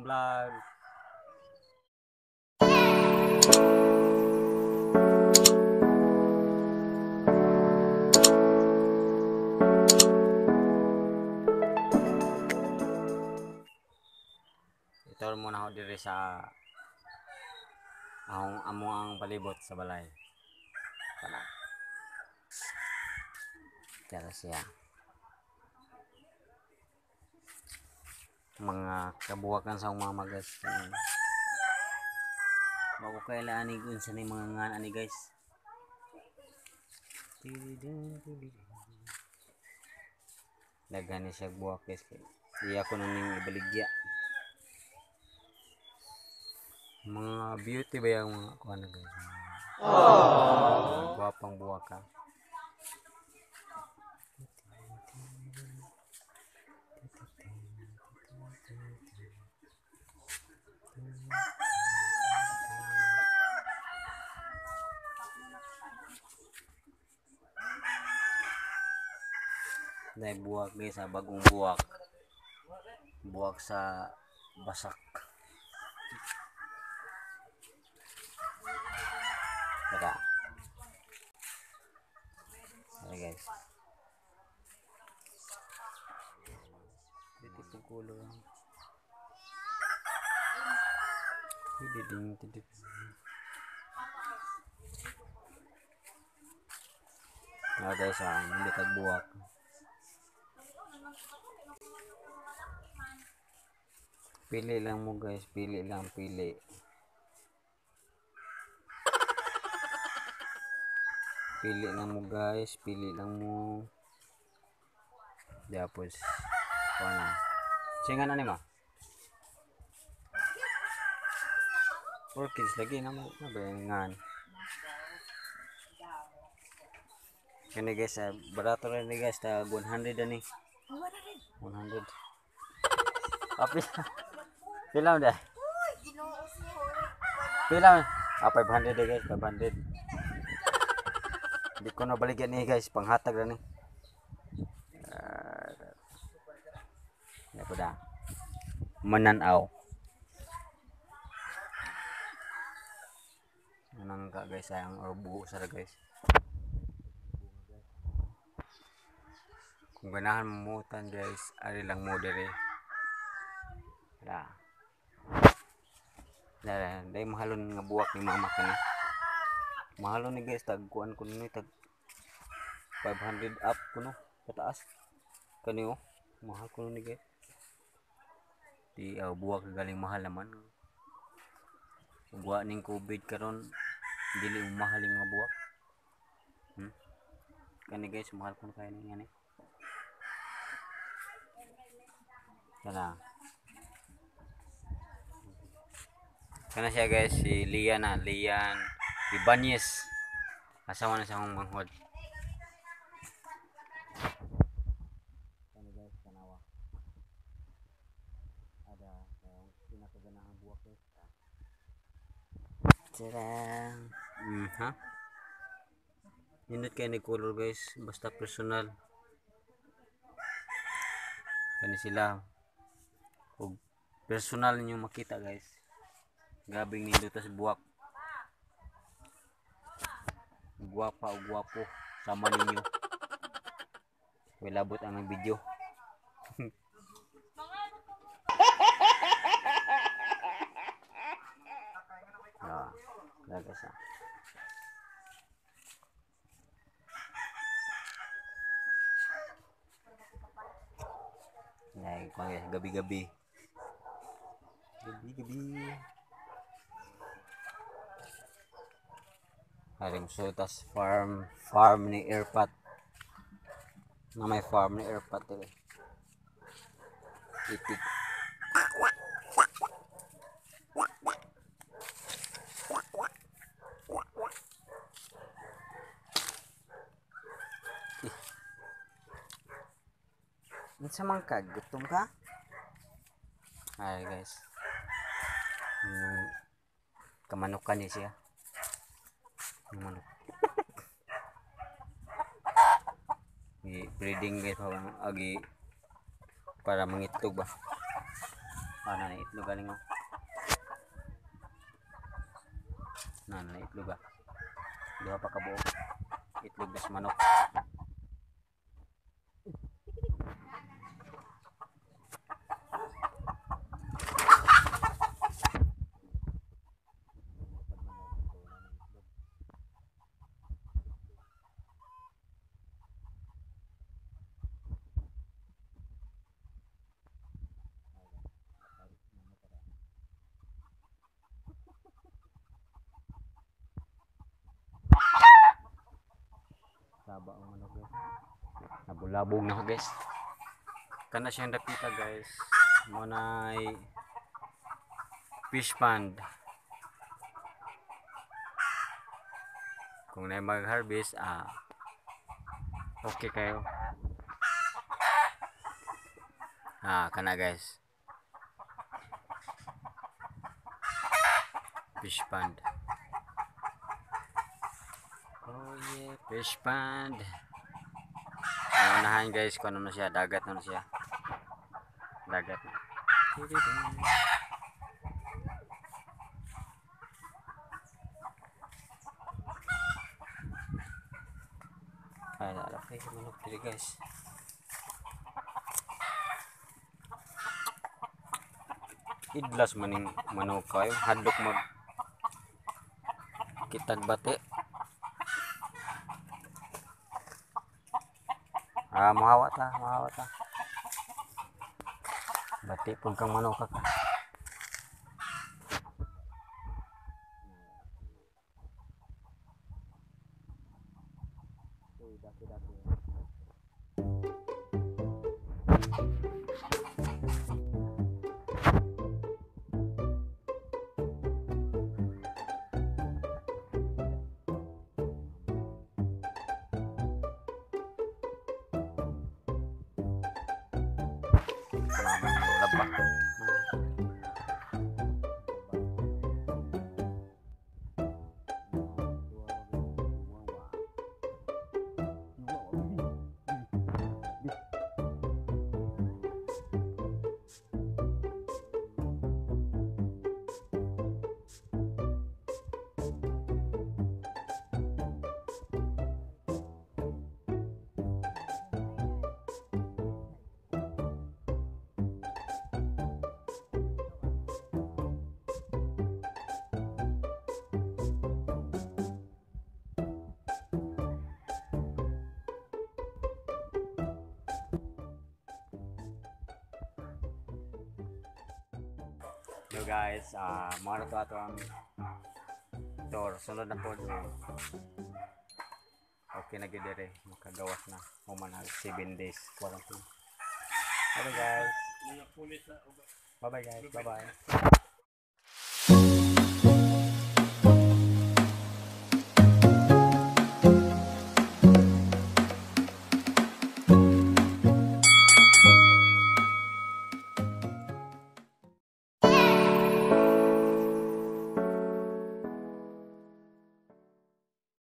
Vlog. Ito muna ako diri sa ang among palibot sa balay. Tara. Tara siya. Mga kabuwakan sa mga guys. Bago kailan ani unsa ni mga ngan ani guys. Daghan ni siya buwak guys. Iya ko na ning ibaligya. Mga beauty ba yung mga kuan na guys. Aww. Gwapang buwak ka. Dahil buwak guys, bagong buwak. Buwak sa basak. Tara. Tara guys. Beautiful color. Nah guys, hindi tag buwak. Pili lang mo guys, pili lang, pili. Pili lang mo guys, pili lang mo. Tapos, wala. Singa na ni ma? Orchids lagi na mo, nabayangan. Kani guys, barato rin ni guys, tag 100 ani. 100. Api. Pila man dah? Pila man? 500 guys, 500. Di ko na baligyan ni guys, panghatag ra ni. Ko da. Mananaw. Nangka guys, sayang or buo sa guys. Kung ganahan mamutan guys, ari lang mo dire. Ra. Dara, dai mahalon nga buwak ni mama kani. Mahalon ni guys, tag kuan kuno ni tag 500 up kuno pataas. Kani oh, mahal kuno ni guys. Di buwak galing mahal naman. Buwak ning COVID karon dili mahal yung mga buwak. Kani guys, mahal kuno kay ni ngani. Tara. Kana siya guys, si Lian na, Lian Ibanez. Asawa na siya akong manghod. Kani guys, tanawa. Ada pinakaganahang buwak guys. Tara. Ha? Nindot kay ni color guys, basta personal. Kani sila. Og personal ninyo makita guys. Grabing nindot tas buwak. Guwapa o guwapo sama ninyo. Wala labot ang video. Laga siya. Ay, gabi-gabi. Gabi-gabi. Haring sutas farm ni Airpat. Na may farm ni Airpat eh. Itik. Unsa man ka, gutom ka? Ay guys. Kamanukan niya siya. Manok. Breeding guys, agi para mangitlog ba. Ah, na itlog galing oh. Na itlog ah. Duha pa ka buok. Itlog das manok. Saba ang manok guys. Nabulabog na ko guys. Kana siyang dapita guys. Mo nay fish pond. Kung na mag-harvest, okay kayo. Kana guys. Fish pond. Oh yeah, fish pond. Unahan guys, kung ano na siya, dagat na siya. Dagat na. Ay, alam kayo, manok diri guys. Idlas maning manok kayo, hadlok mag kitag bati. Mahawa ta, mahawa ta. Bati pug kang manok ka. Uy, daki-daki. So guys, mga na to ato ang tour. Sunod na po. Okay na gyud dire, makagawas na. Human 7 days quarantine. Bye bye guys. Bye bye guys. Bye bye.